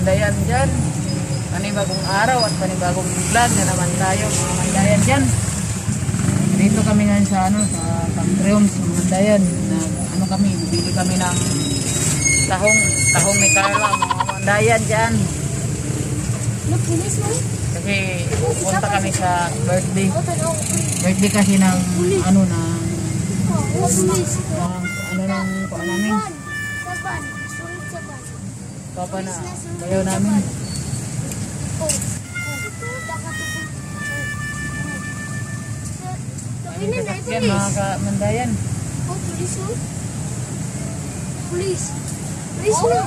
Kamandayan dyan. Panibagong araw at panibagong vlog na naman tayo, mga kamandayan dyan. Dito kami ngayon sa ano, sa Country Homes, mga kamandayan. Na, ano kami, bibili kami ng tahong, tahong ni Carla, mga kamandayan dyan. Kasi pupunta kami sa birthday. Birthday kasi ng ano na ano ng kuan namin. Papa na bayaw namin. Aming sasakyan, mga kamandayan. Oh, police, oh. Police. Police na.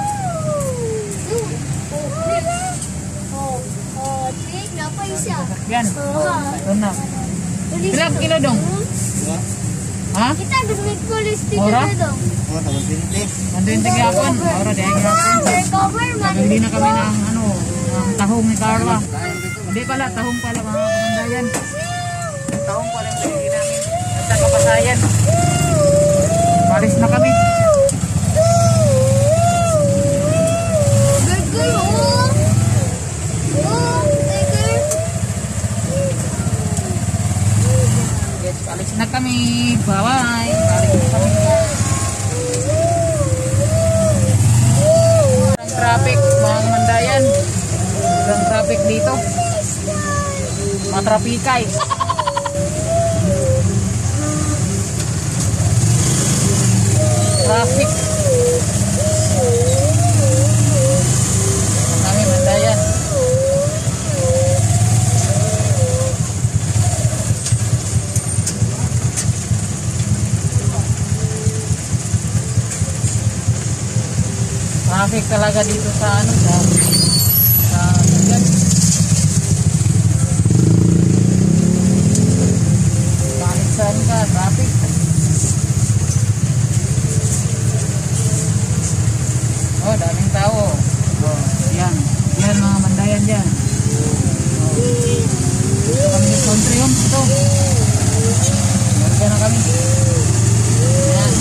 Oh, police. Oh, oh, napa isa. Sasakyan. Ito na. Police. Ilang kilo dong? Ha? Kita dumi police dito Ora? na dong. 120 gyapon. Ora di gyapon. Recover man. Hindi na kami ng ano, ng tahong ni Carla. Hindi pala, tahong pala, mga kamandayan. Tahong pala yung binili namin. At sa Kapasayan. Paris na kami. Burger, oh. Oh, burger. Yes, alis na kami. Bye-bye. Alis na kami. Ang traffic, mga kamandayan. Ang traffic dito. Matrapikay. Traffic. Ang dami, mandayan. Traffic talaga dito sa ano, sa yan. Kahit saan ka, traffic. Oh, daming tao. Oh, yan. Yan mga mandayan dyan. Oh. Dito kami sa Country Homes ito. Meron na kami. Yan.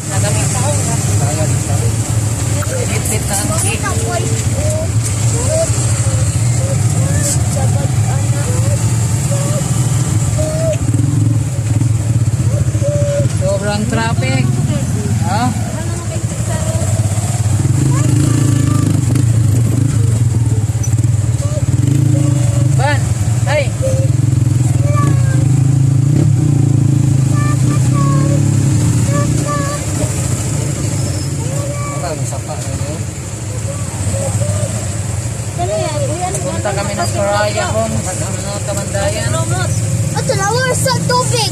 Na kami tao. Bit-bit na ang cake. Sobrang traffic. Ha? Ban, hey. Punta kami ng Soraya Homes, mga kamandayan. Ito na, sa tubig.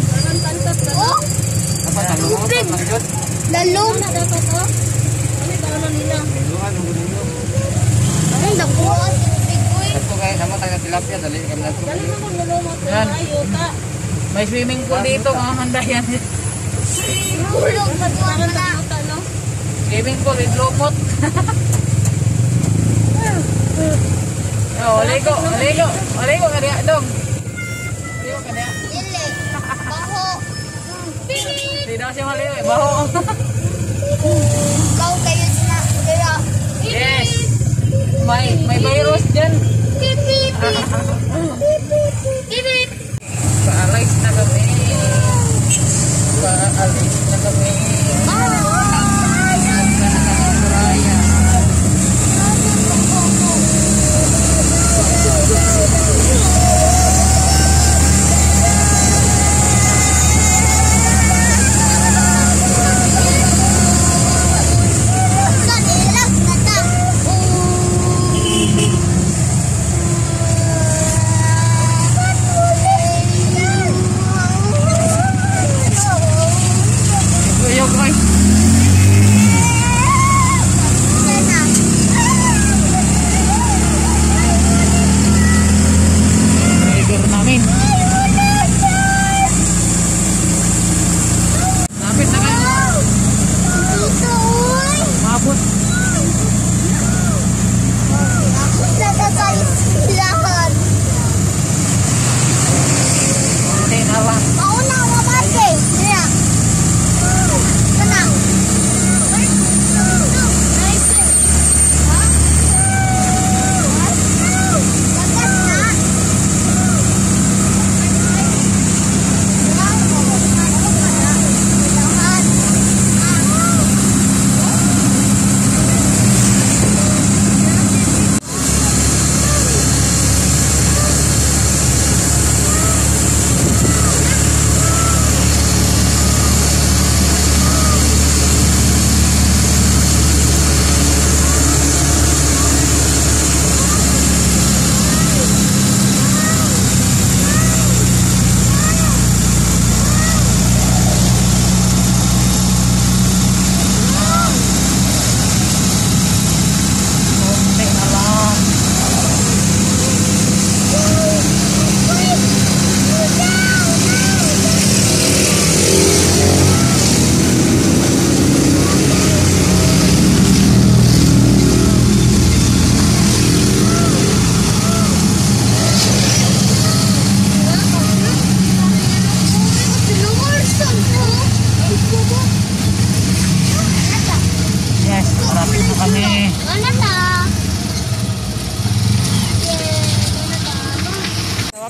Oh, tubig. Lalong. Ay, nakuha ang tubig ko eh. Yan. May swimming pool dito, mga kamandayan. Hulog, matuwa ka na. Swimming pool with lumot. Oh, ligo, ligo, ligo ka diya, dong. Ligo ka diya. Dili. Baho. Hindi daw siya maligo eh, baho. Ikaw kayo na. Kaya. Yes. May virus dyan. Pip, pip, pip. Pip, pip. Paalis na kami. Paalis na kami. Bye. Punta na kami sa Soraya. Sa ilag na ta. Oh.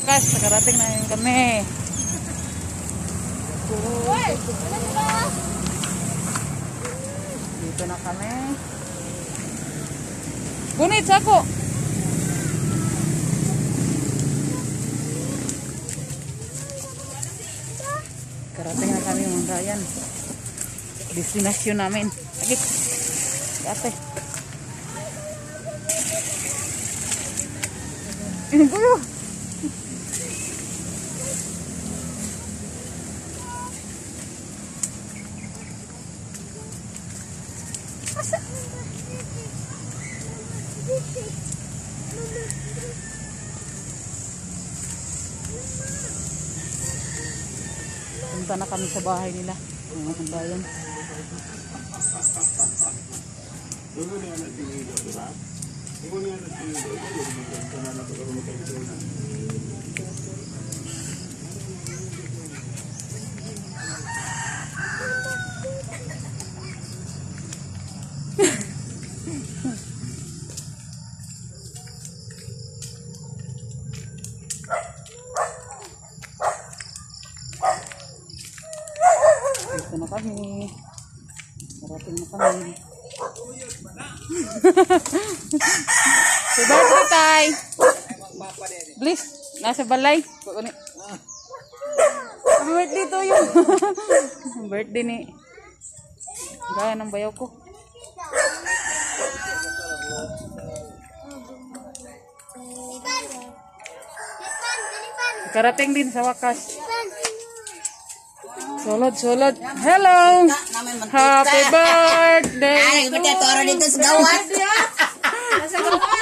wakas, nakarating na rin kami. Uy! Ano ba? Dito na kami. Gunit sako. Karating na kami, mga Ryan. Destinasyon namin. Lagi. Ate. Gulo. Punta na kami sa bahay nila, mga kabayan. Dito na kami. Parating na kami. Happy birthday, Tay! Bliss, nasa balay. Happy birthday to you. Birthday ni. Gaya ng bayaw ko. Lipan! Lipan! Lipan! Karating din sa wakas. Lipan! Solod, solod. Hello! Happy birthday! Ay, nagpita toro dito sa gawas.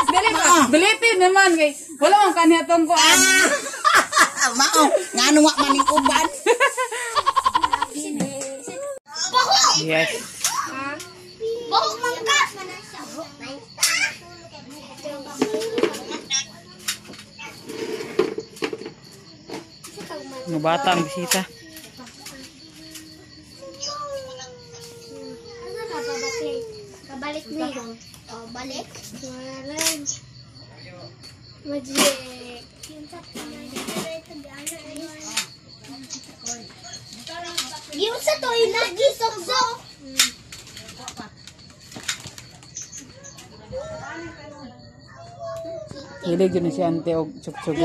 Dili ba? Bilitin naman kay wala man kaniya tong kuan. Mao, ngano wa man ning uban. Buhok! Yes. Buhok man ka! Mga bata ang bisita. Ano ka babalik? Babalik niyo. Oh, balik. Magic. Giun sa to ilagi sok-sok. Hilig yun si ante og chukchug.